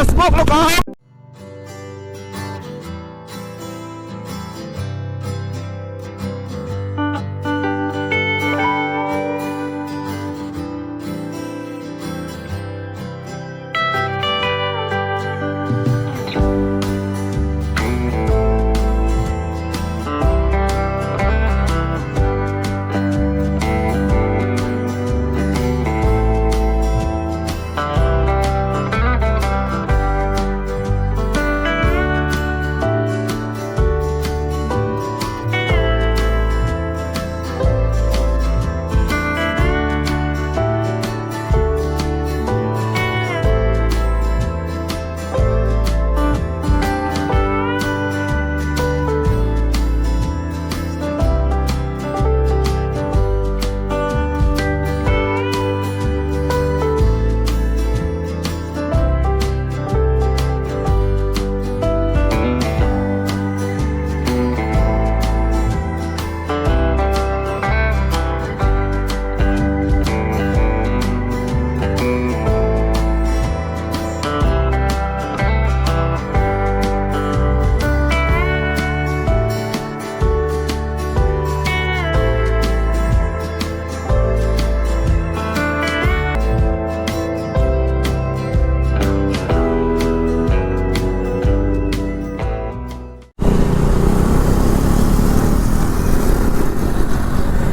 Smoke lawk ang.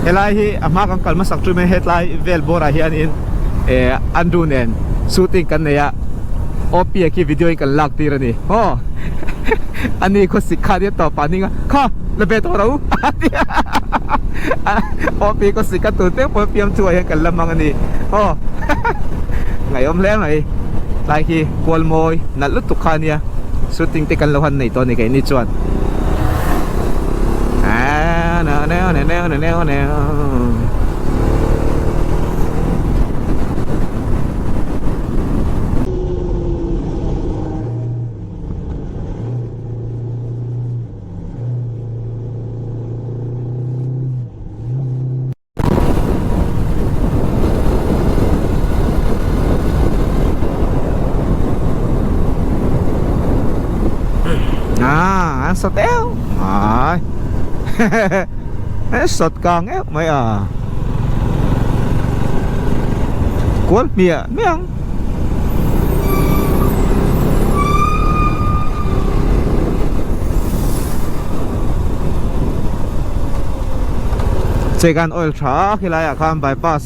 Helai hi a hma kan kal hmasak ṭum in hetlai vel bawrah hianin eh Andrew nen shooting kan nei a OP a khi video in kan lak tir a ni aw ani khawsik kha nia tawp ah ning a kha la ve tawh ro a ti a OP khawsik kha tun teng pawh fiam chu ah hian kan la hmang a ni aw ngaihawm hle mai tlai khi kual mawi nalh lutuk kha ania shooting te kan lo han nei tawh a ni keini chuan Ah, an sawt eu mai. An sawt kang eu mai à. Kual hmiah hmiah ang. Chekan oil tha a khilai ah khan bypass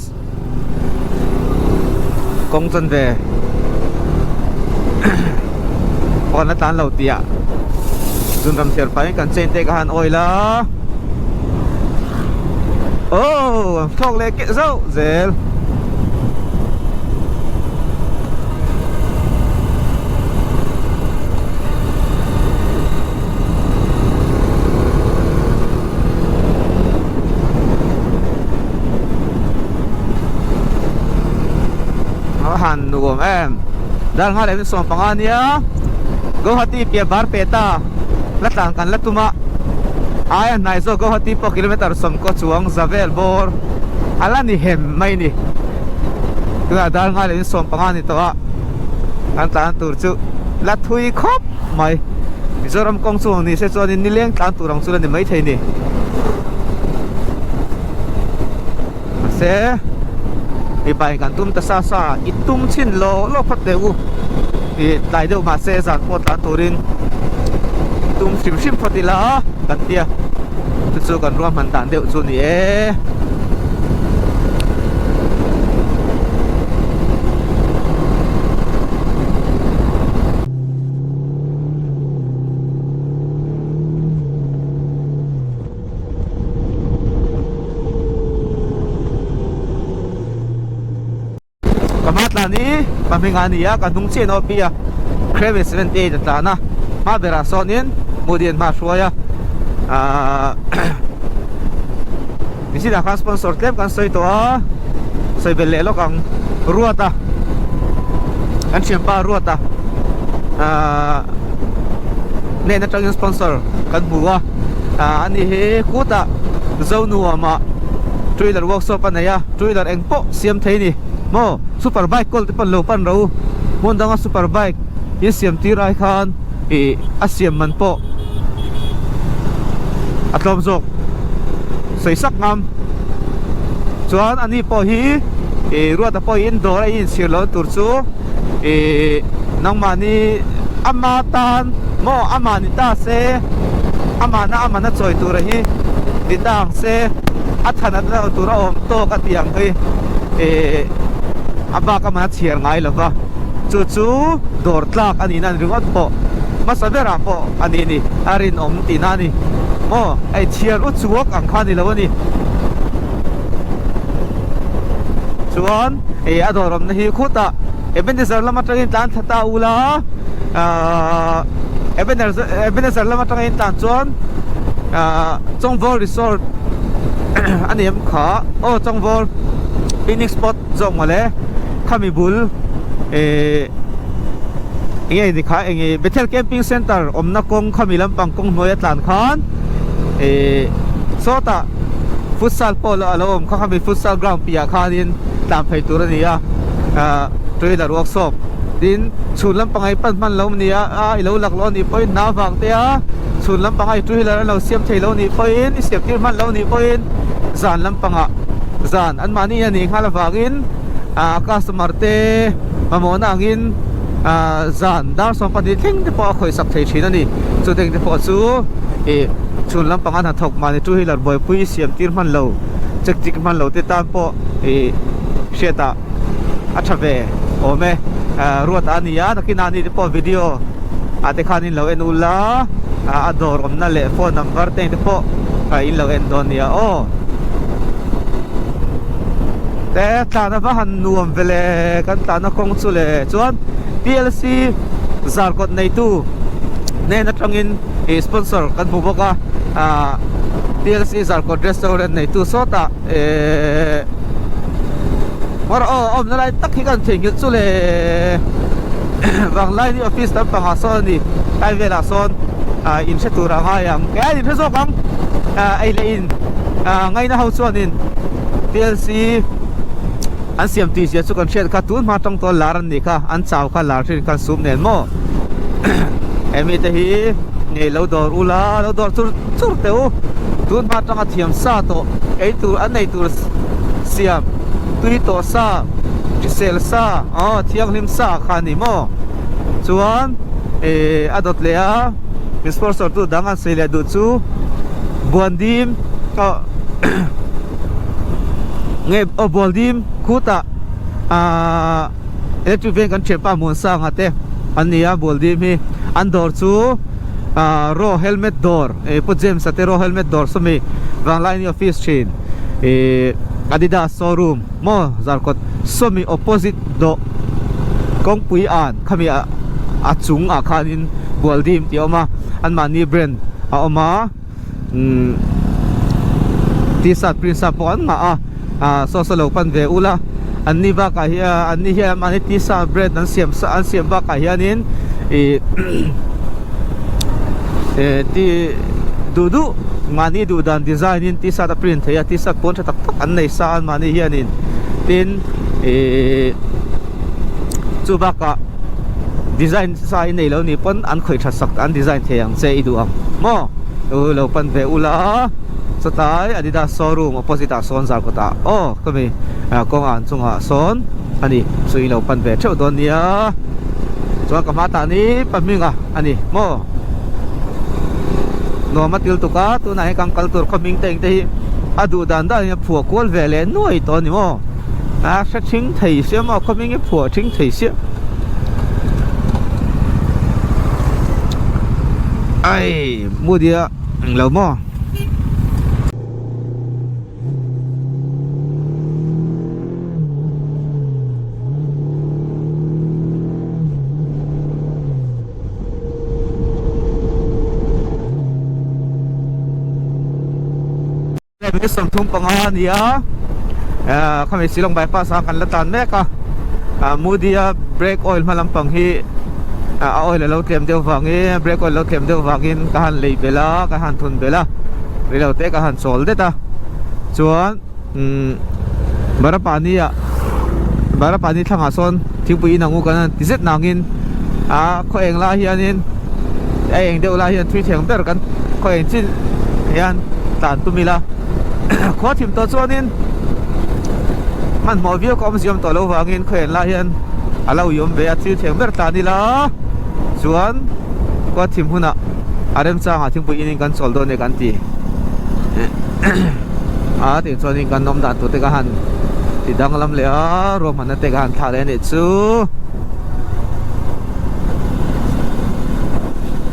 kawng chan ve pawn a tlan lo tih ah zunram thiar pahin kan chain te ka han oil a oh thlawk leh keh zauh zel. A han nuam em dar nghal leh 15 ania Guwahati piah bar pe ta la tlan kan la tum a aia hnai zawk Guwahati pawh kilometer 10 chuang za vel bawr a la ni hem mai ni tunah dar nghal leh 15 ni tawh a kan tlan tur chu la thui khawp mai Mizoram kawng chu ang ni se chuanin nileng tlan tur ang chu la ni maithei ni mahse mipa in kan tum ta sa sa i tum chhin lo lo phawt teh u ih tlai deuh mahse zan pawh tlan turin tum hrim hrim phawt ila kan tia chu chu kan ruahman dan deuh chu ni e. Ka hma tlan hi ka hming a ni a, ka hnung chiah in OP a Crave 78 a tlan a, hma berah sawnin Modi an hma a hruai a, ahh Nichinah khan sponsor tlem kan sawi tawh a, sawi belh leh lawk ang Ruata kan thianpa Ruata ahh hnen atangin sponsor kan hmu a ahh ani hi kutah Zonuamah two wheeler workshop a nei a two wheeler eng pawh siam thei a ni maw super bike kawl te pawn lo pan ro hmun danga super bike. In siam tir ai khan ih a siam man pawh a tlawm zawk sawi sak ngam. Chuan ani pawh hi ih Ruata pawh hi in dawr a inchhir lo tur chu ih nangmahni ama tan maw amah ni ta se amahna amahna chawi tura hi ni ta ang se a than at lo tur a awm tawk a tih ang hi ih a bak amahna chhiar ngai lo va chu chu dawr tlak a nihna ringawt pawh hmasa berah pawh a nih ni a rinawm tihna a ni maw hei chhiar u chuak ang kha a ni lo a ni chuan ih a dawr awmna hi khutah Ebenezer lam atangin tlan thla ta ula ahh Ebenezer Ebenezer lam atangin tlan chuan ahh Chawngvawl Resort a ni em kha aw Chawngvawl picnic spot zawk mawle khami bul ih enge ni kha enge Bethel Camping Center awmna kawng khami lampang kawng hnuai a tlan khan ih sawtah futsal pawh a lo awm kha khami futsal ground piahah khanin tlan phei tur a ni a ah trailer workshop tin chhun lampang ah i pan hman lo a ni a a i lo lak loh a nih pawhin hna vang te a chhun lampang ah i two wheeler an lo siam thei lo a nih pawhin i siam tir hman lo a nih pawhin zan lampangah zan anmahni a nih nghal avangin ah customer te mamawhna angin ah zan dar 12 thleng te pawh a khawihsak thei thin a ni chuteng te pawh chu ih chhun lampang a hnathawk mahni two wheeler buaipui siam tir hman lo check chik hman lo te tan pawh ih hriatah a tha ve awm e ah ruat a ni a nakinah ni te pawh video ah te khan in lo en ula ah a dawr awmna leh phone number te te pawh ah in lo en dawn nia aw te tlan a va han nuam ve le kan tlan a kawng chu le chuan T L C zarkawt neitu hnen atangin ih sponsor kan hmu bawk a ah T L C zarkawt restaurant neitu sawtah ehh Mawr aw awmna lai tak hi kan theihnghilh chu le Vanglaini office lampangah sawn a ni tlai velah sawn ah in hre tur a ngai ang kei a in hre zawk ang ah ei leh in ah ngaina ho chuanin T L C an siam tih zia chu kan hriat kha tun hma tang tawh lar an nih kha an chau kha lar thin khan sum nen maw hemi te hi ngei lo dawr ula lo dawr chur chur teh u tun hma tanga thiam sa tawh ei tur an ei tur siam tui tawh sa hrisel sa aw thianghlim sa kha a ni maw chuan ih a dawt leh a mi sponsor tu dang an sawi leh duh chu buandim aw nge aw bualdim khutah ahh electric veng kan thianpa Muansanga te an ni a bualdim hi an dawr chu ahh raw helmet dawr ih Pu James a te raw helmet dawr sawmi Vanglaini office thin ih Adidas showroom maw zarkawt sawmi opposite dawh kawngpui an khami ah a chung ah khanin bualdim tih a awm a anmahni brand a awm a. umm t-shirt print sa pawh an ngah a ah saw saw lo pan ve ula an ni bakah hian an ni hian mahni t-shirt brand an siam sa an siam bakah hianin ih eh ti duh duh mahni duh dan design in t-shirt a print thei a t-shirt pawn tha tak tak an nei sa an mahni hianin tin ih chu bakah design sa i nei lo nih pawn an khawih tha sak an design thei ang che i duh ang maw. U lo pan ve ula chawtlai Adidas showroom opposite ah sawn zarkawt ah aw ka mi kawng an chungah sawn a ni chu in lo pan ve theuh dawn nia chuan ka hma tah ni pahming a a ni maw nuam a til tuk a tunah hian kan kal tur khaw hming te eng te hi a duh dan dan in a phuah kual ve leh nuai tawh a ni maw a hre thing thei sia maw khaw hming hi phuah thing thei sia. Ai Moody a englo maw. Minute 35 a ni a ah khami Shillong bypass a kan la tan mek a ah Moody a brake oil hma lampang hi ah a oil a lo tlem deuh vangin brake oil a lo tlem deuh vangin ka han lei belh a ka han thun belh a rilo te ka han chawl det a chuan umm Barapani ah Barapani thlangah sawn thingpui in ang u kan han ti zet nangin. A khaw eng lai hianin a eng deuh lai hian thui theng ber kan khaw eng chin hian tlan tum ila khua thim tawh chuanin hmanhmawh viau ka awm ziam tawh lo vangin khaw eng lai hian a lo iawm ve a thil theng ber tlan ila chuan khua thim hunah a remchangah thingpui in in kan chawl dawn e kan ti a tih chuanin kan awm dan tur te ka han ti danglam leh a ruahmanna te ka han thlah leh a nih chu.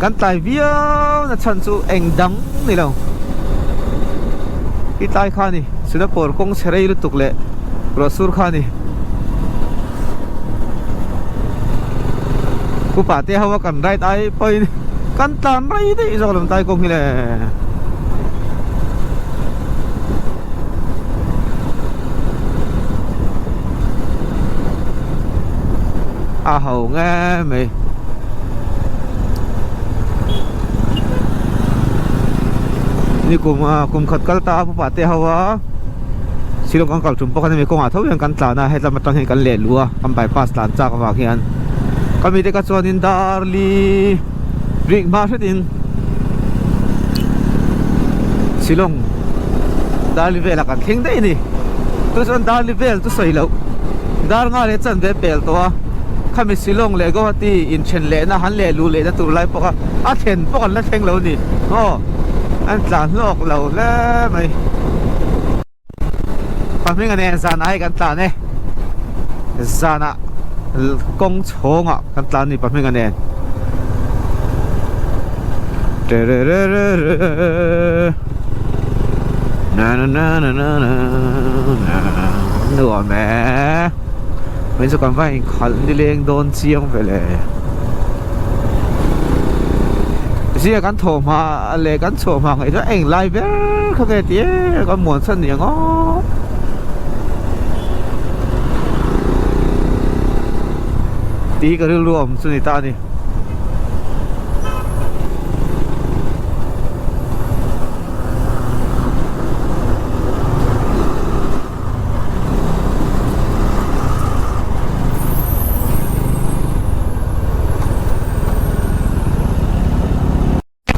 Kan tlai viau na chhan chu eng dang ni lo i tlai kha ni Singapore kawng chhe rei lutuk leh ruah sur kha ni Upa te ho a kan ride ai pawhin kan tlan rei daih zawk lo tlai kawng hi le. A ho nge mai ni kum a kum khat kal ta a pa te ho a silawng kan kal tum pawh khan hemi kawngah tho hian kan tlan a hetlam atang hian kan leh luh a kan bypass tlan chak avang hian ka mite ka chuanin darli rih hma hretin Shillong darli velah kan thleng daih a ni chu chuan darli vel chu sawi loh dar nga leh chanve pel tawh a khami Shillong leh Guwahati inthen lehna han leh luh lehna tur lai pawh kha a thlen pawh kan la thleng lo a ni aw an tlan hlawk lo hle mai. Pahming a nen zanah hei kan tlan e zanah kawng chhawngah kan tlan a ni pahming a nen nuam e min chu kan va inkhalh nileng dawn chiang vele zia kan thaw hma a leh kan chhuah hma ngaih chuan eng lai ber kha nge tih em kan muan chhan ni ang aw tih hi ka rilru a awm chu ni ta a ni.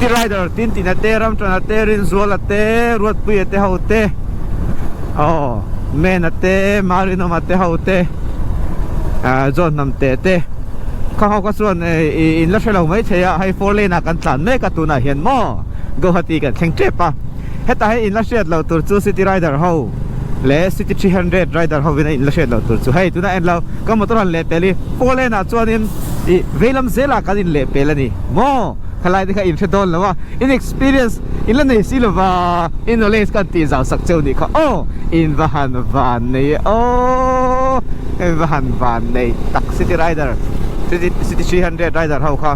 City Rider tin tina te Ramchana te Rinzuala te Ruatpuia te ho te aw Mena te Marinawma te ho te ah John Hnamte te kha ho kha chuan in la hre lo mai thei a hei four lane ah kan tlan mek a tunah hian maw Guwahati kan thleng tep a hetah hian in la hriat loh tur chu City Rider ho leh City 300 Rider hovin a in la hriat loh tur chu hei tunah en lo ka motor han leh pel hi four lane ah chuanin ih veilam zelah kan in leh pel a ni maw. Thalai te kha in hre dawn lo a, in experience in la nei si lova, in knowledge khan tih zau sak cheu nih kha aw, in va han van nei e aw, in va han van nei tak city rider city city 300 rider ho kha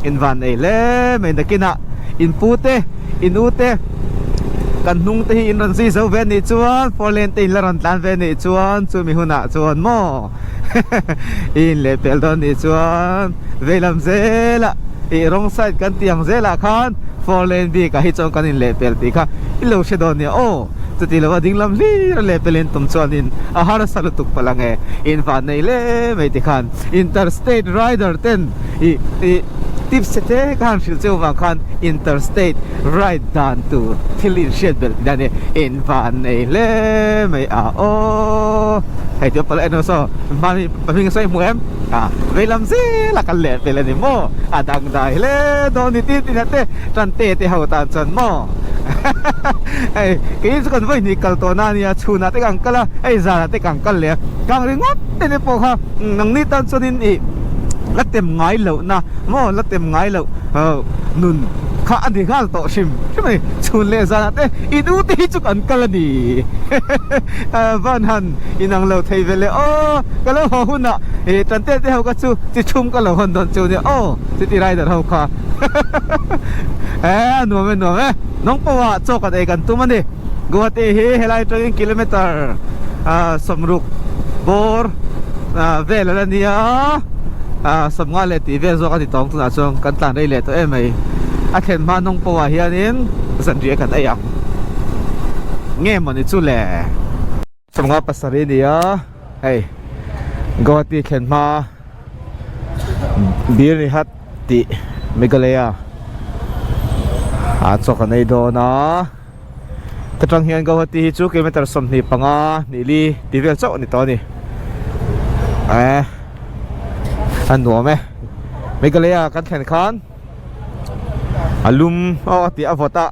in van nei hle mai nakinah in pu te in u te kan hnung te hi in rawn zui zo ve nih chuan four lane te in la rawn tlan ve nih chuan chumi hunah chuan maw. I inleh pel dawn nih chuan veilam zelah ih wrong side kan tih ang zelah khan four lane bik ah hi chuan kan inleh pel tih kha i lo hre dawn nia aw chuti lova dinglam hlir a leh pelin tum chuanin a harsa lutuk palh ang e invan nei hle mai tikhan interstate rider ten ih ih tips che te ka han hrilh cheu vang khan interstate ride dan tur thil inhriat belh tih dan hi invan nei hle mai a aw. Hei chu pala en saw hmani pahming sawi hmu em a veilam zel a kal leh vel ani maw a dangdai hle dawn ni tin tin te tan te te ho tan chuan maw hei kei chu kan vawi hnih kal tawh na ania chhunah te kan kal a hei zanah te kan kal leh a kang ringawt te te pawh kha nangni tan chuanin ih la tem ngai loh na maw la tem ngai loh nun kha a ni nghal tawh hrim hrim a ni chhun leh zanah te in u te hi chu kan kal a ni. Van han inang lo thei ve le aw ka lo haw hunah ih tante te ho kha chu chi chhum ka lo hawn dawn chu nia aw city rider ho kha e a nuam e nuam e nawng pawh ah chaw kan ei kan tum a ni Guwahati hi helai atangin kilometer 60 bawr vel a la nia 50 leh tih vel zawk a ni tawng tunah chuan kan tlan rei leh tawh em mai a thlen hma nawng pawh ah hianin zanriah kan ei ang. Nge mawni chu le? 57 a ni a, hei Guwahati thlen hma Birnihat tih Meghalaya ah chaw kan ei dawn a ta tang hian Guwahati hi chu kilometer 25 hnih li tih vel chauh a ni tawh a ni eh a nuam e Meghalaya kan thlen khan a lum aw a tih a vawt a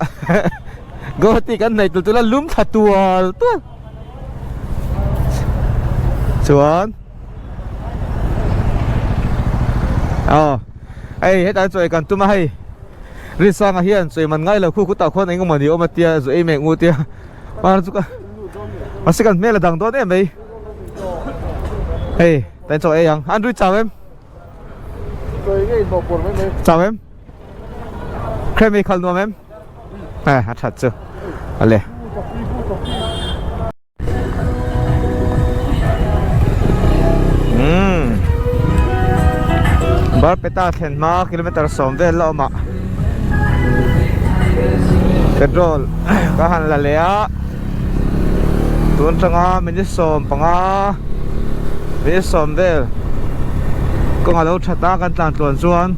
Guwahati kan hnaih tul tul a lum thla tual tual. Chuan Aw Hei hetah chaw ei kan tum a hei Rinsanga hian chaw ei man ngai lo khu khutah khuan eng emaw ni awm a tia zu ei mek ngu tia Mahse chu ka Mahse kan hmel a dang dawn em mai Hei tain chaw ei ang Andrew chau em Chau em Krem ei khal nuam em Eh a that chu ale. Umm Barpeta thlen hma kilometer 10 vel la awm a petrol ka han la leh a tun atanga minute 15 minute 10 vel kawng a lo that a kan tlan tluan chuan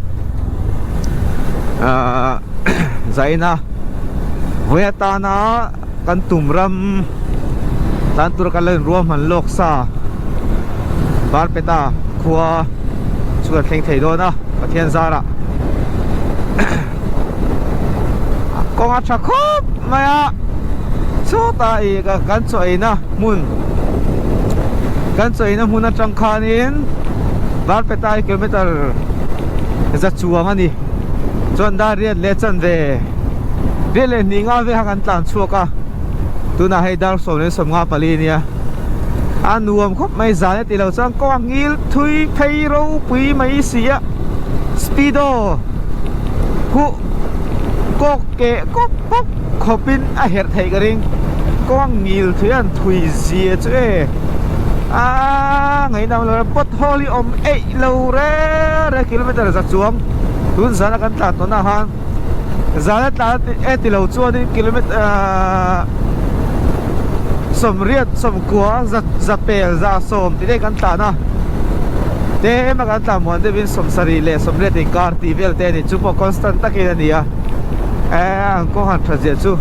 ahh zaina vawi atana kan tum ram tan tur kan lo inruahman lawk sa Barpeta khua chu kan thleng thei dawn a Pathian zarah kawng a tha khawp mai a chutah ih kan chaw eina hmun kan chaw eina hmun atang khanin Barpeta hi kilometer za chuang a ni. Chuan dar riat leh chanve riat leh hnih nga vel kha kan tlan chhuak a tunah hei dar 14:54 ania a nuam khawp mai zan a tih loh chuan kawng a ngil thui phei ropui mai si a speedo huh kawk keh kawk kawk khawpin a herh theih ka ring kawng a ngil thui a an thui zia chu e a ngaihnam lo pothole hi awm eih lo reng reng kilometer za chuang tun zana kan tlan tawnah khan zana tlan e ti lo chuanin kilometer ahh sawmriat sawmkua za za pel za sawm tih daih kan tlan a tlem a kan tlan muan deuhin sawmsarih leh sawmriat inkar tih vel te a ni chu pawh constant takin a ni a eh an kawng han tha ziah chu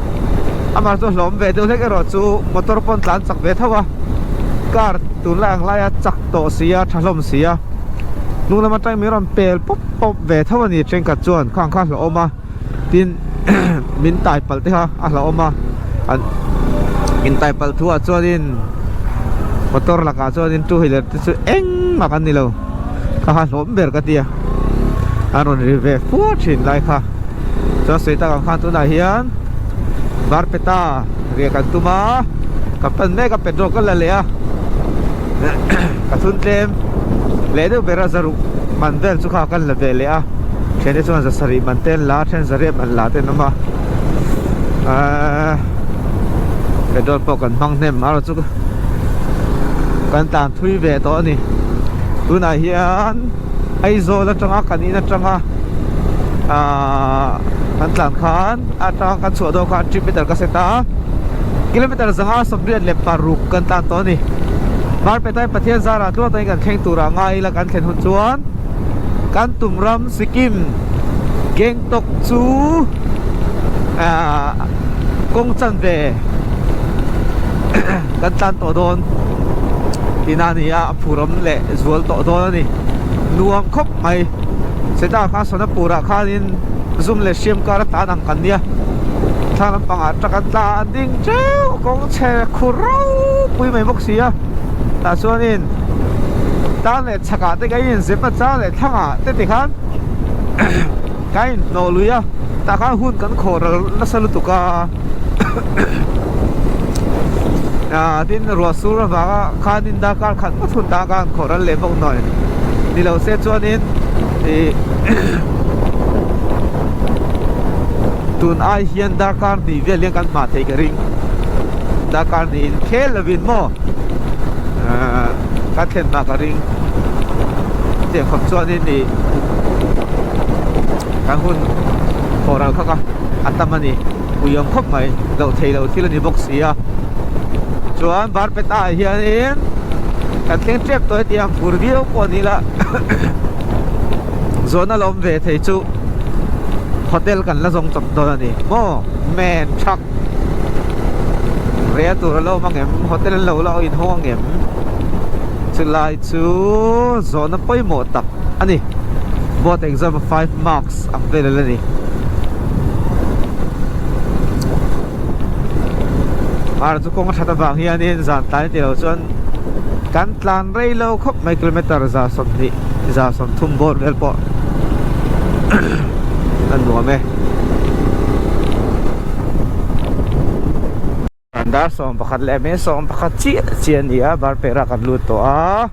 amah chu hlawm ve deuh hlek erawh chu motor pawn tlan chak ve tho a car tunlai ang laia chak tawh si a tha hlawm si a hnung lam atang min rawn pel pawp pawp ve tho a ni thenkhat chuan khang kha a hlauhawm a tin min tai palh te kha a hlauhawm a an in tai palh thu ah chuanin motor lakah chuanin two wheeler te chu engmah kan ni lo kha kha hlawm ber ka tia an rawn ri ve fur thin lai kha chuan sawi tak ang khan tunah hian Barpeta riah kan tum a ka pan mek a petrol ka la leh a. Ka thun tlem leh deuh ber a zaruk man vel chu kha kan la ve leh a then te chuan zasarih man te an la a then zariat man la te an awm a ahh petrol pawh kan hmang hnem erawh chu kan tlan thui ve tawh a ni tunah hian Aizawl atanga kan in atanga ahh kan tlan khan atanga kan chhuah dawn khan trip meter ka set a kilometer 186 kan tlan tawh a ni Barpeta Pathian zarah tluang takin kan thleng turah ngai ila kan thlen hun chuan kan tum ram Sikkim Gangtok chu ahh kawng chanve kan tlan tawh dawn tihna a ni a a phurawm leh zual tawh dawn a ni nuam khawp mai Seta khan Sonapur ah khanin zum leh hriam kar a tlan ang kan nia thlang lampangah truck an tla a an ding teuh kawng chhe khur ropui mai bawk si a tah chuanin tan leh chhakah te ka inzep a chang leh thlangah te tikhan ka inhnawh lui a tah khan hun kan khawh ral nasa lutuk a ah tin ruah sur avanga khanin darkar khat ngawt hun tah khan khawh ral leh bawk nawi ni lo se chuanin ih tun ai hian darkar hnih vel hian kan hmah theih ka ring darkar hnih in khel lovin maw ahh ka thlen hma ka ring tiang khawp chuanin ih kan hun khawh ral kha ka a tam a ni ui ang khawp mai loh theih loh thil a ni bawk si a chuan barpet ah hianin kan thleng tep tawh hetiang fur viau pawh a ni la. Zawhna la awm ve thei chu hotel kan la zawng chawp dawn a ni maw? Men thak rel tur a lo awm angem? Hotel an lo la inhawng angem? Chulai chu zawhna pawimawh tak a ni. Board exam a 5 marks ang vel a la ni. Ar chu kawng a that avang hianin zan tlai tilo chuan kan tlan rei lo khawp mai kilometer 120 130 bawr vel pawh a nuam e. Dar 11 leh mai 11 chiah chiah a ni a bar pera kan lut tawh a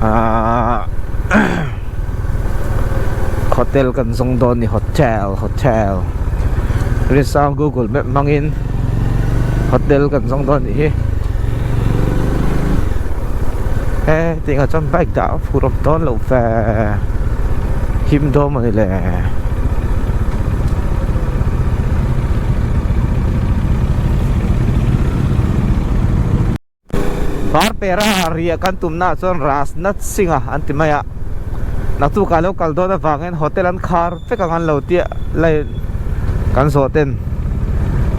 ahh hotel kan zawng dawn a ni hotel hotel Rinsang google map hmangin hotel kan zawng dawn a nih hi he tiangah chuan bike dah a phur awm dawn loh ve him dawn mawni le. Parpera riah kan tumnaah chuan Rajnath Singh a an ti mai a, naktukah lo kal dawn avangin hotel an khar vek ang an lo tia lai kan zawh ten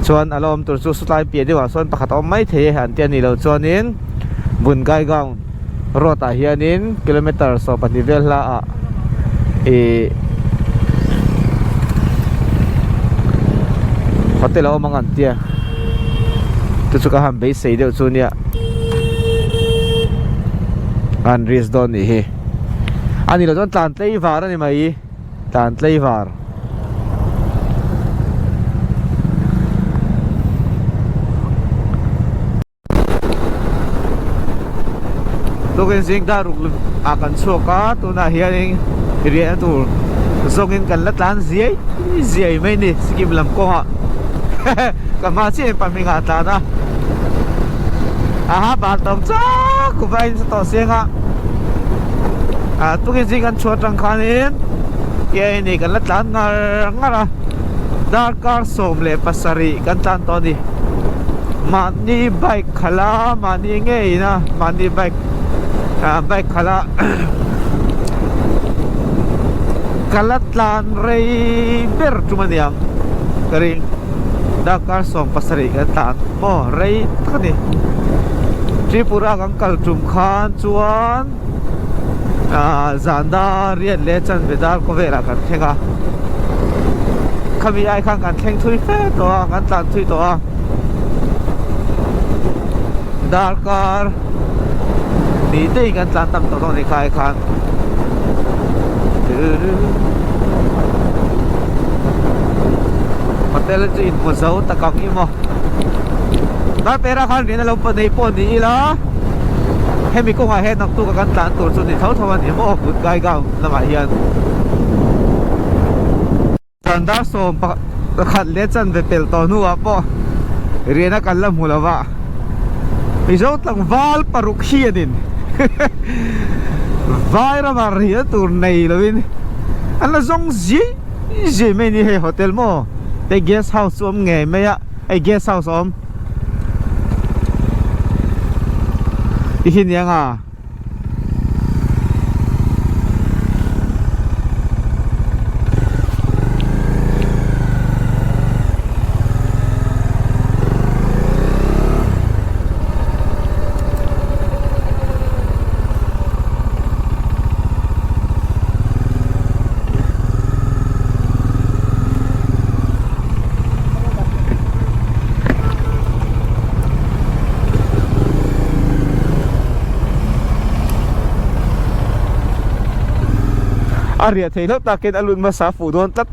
chuan a la awm tur chu satlai piah deuhah sawn pakhat a awm mai thei e an ti a nih loh chuanin Bungaigaon road ah hianin kilometer 12 vel hla ah ih hotel a awm ang an tia chu chu ka han beisei deuh chu nia an risk dawn nih hi a ni lo chuan tlan tlei var a ni mai tlan tlei var. Tukin zing dar ruk ah kan chhuak a tunah hianin riahna tur zawngin kan la tlan ziai ziai mai ni Sikkim lam kawngah ka hma chiah in pahming ah a tlan a aha ban tawng chak kuva in sa tawh siang a ah tukin zing kan chhuah atang khanin ke ni kan la tlan ngar ngar a darkar 17 kan tlan tawh a ni. Mahni bike khalh a mahni ngeiin a mahni bike ah bike khalh a ka la tlan rei ber tum a niang ka ring darkar 17 kan tlan maw rei tak a ni Tripura kan kal tum khan chuan ah zan dar riat leh chanve dar khawvelah kan thleng a khami ai khan kan thleng thui fe tawh a kan tlan thui tawh a darkar hnih te in kan tlan tam tawh dawn a ni kha ai khan hotel chu inhmu zo tak ang i maw dar pera khan rian a lo nei pawh ni ila. Hemi kawngah hian naktuk a kan tlan tur chu ni tho tho a ni maw Budgaigaon lamah hian zan dar 11 leh chanve pel tawh hnuah pawh riahna kan la hmu lo va Mizo tlangval paruk hianin vai ramah riahna tur nei lovin an la zawng zia zia mai a ni hei hotel maw hei guest house chu a awm ngei mai a hei guest house a awm. Ti hi nia nga. A riah thei hlauh takin a lut hmasa fuh dawn tlat.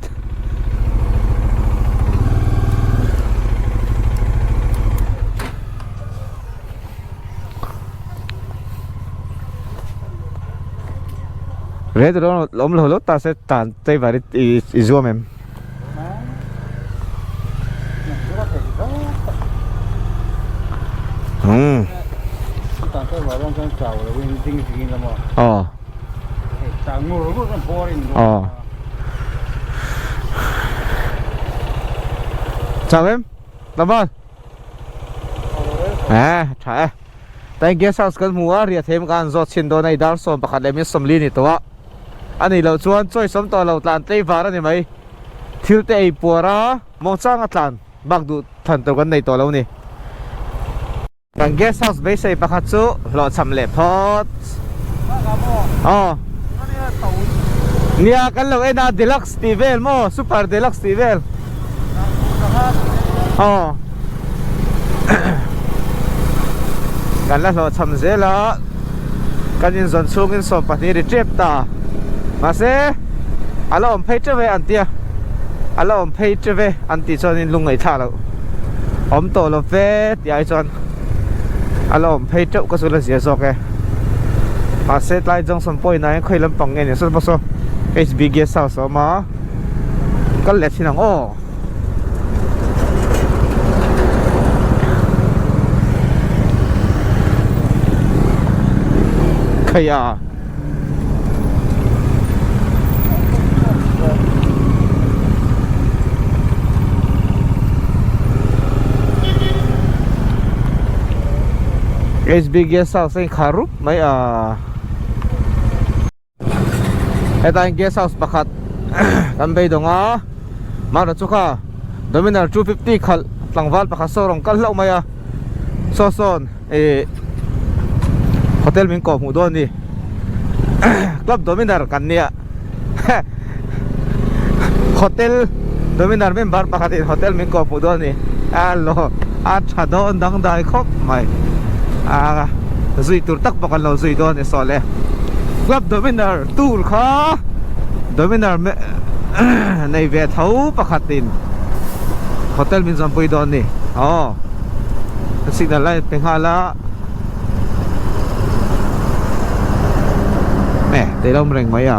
Reh tur awm lo hlauh ta se tan teivar i zuam em? Chào em, cảm ơn. À, tha e. Tại guest house kan hmu a, riah theim kan zawt chhin dawn a, i dar 11 leh min 40 ni tawh a. A nih loh chuan choice awm tawh lo tlan tlei var a ni mai. Thil te ei puar a, mawngchang a tlan bak duh than tur kan nei tawh lo ni. Kan guest house beisei pakhat chu hlawhchham leh phawt. Aw. Nia kan lo en a deluxe tih vel maw super deluxe tih vel. Aw. Kan la hlawhchham zel a. Kan inzawn chhungin 12 ri tep ta. Mahse a la awm phei teuh e an tia. A la awm phei teuh e an tih chuanin lungngaihthla loh. Awm tawh lo ve tih ai chuan a la awm phei teuh ka chu la zia zawk e. Mahse tlai junction pawhin ah hian khawi lampang nge ni saw saw HB guest house a awm a kal leh thin ang aw. Khaia. HB Guest House a inkhar rup mai a hetah hian guest house pakhat kan beidawng a mahrawh chu kha Dominar 250 khalh tlangval pakhat saw rawn kal hlauh mai a saw sawn ih hotel min kawh hmuh dawn a ni club dominar kan nia hotel dominar member pakhat in hotel min kawh hmuh dawn a ni a lo a tha dawn dangdai khawp mai a zui tur tak pawh kan lo zui dawn a ni saw le club dominar tour kha dominar nei ve tho pakhat in hotel min zawnpui dawn a ni aw. Signal a pe nghal a eh te lo awm reng mai a.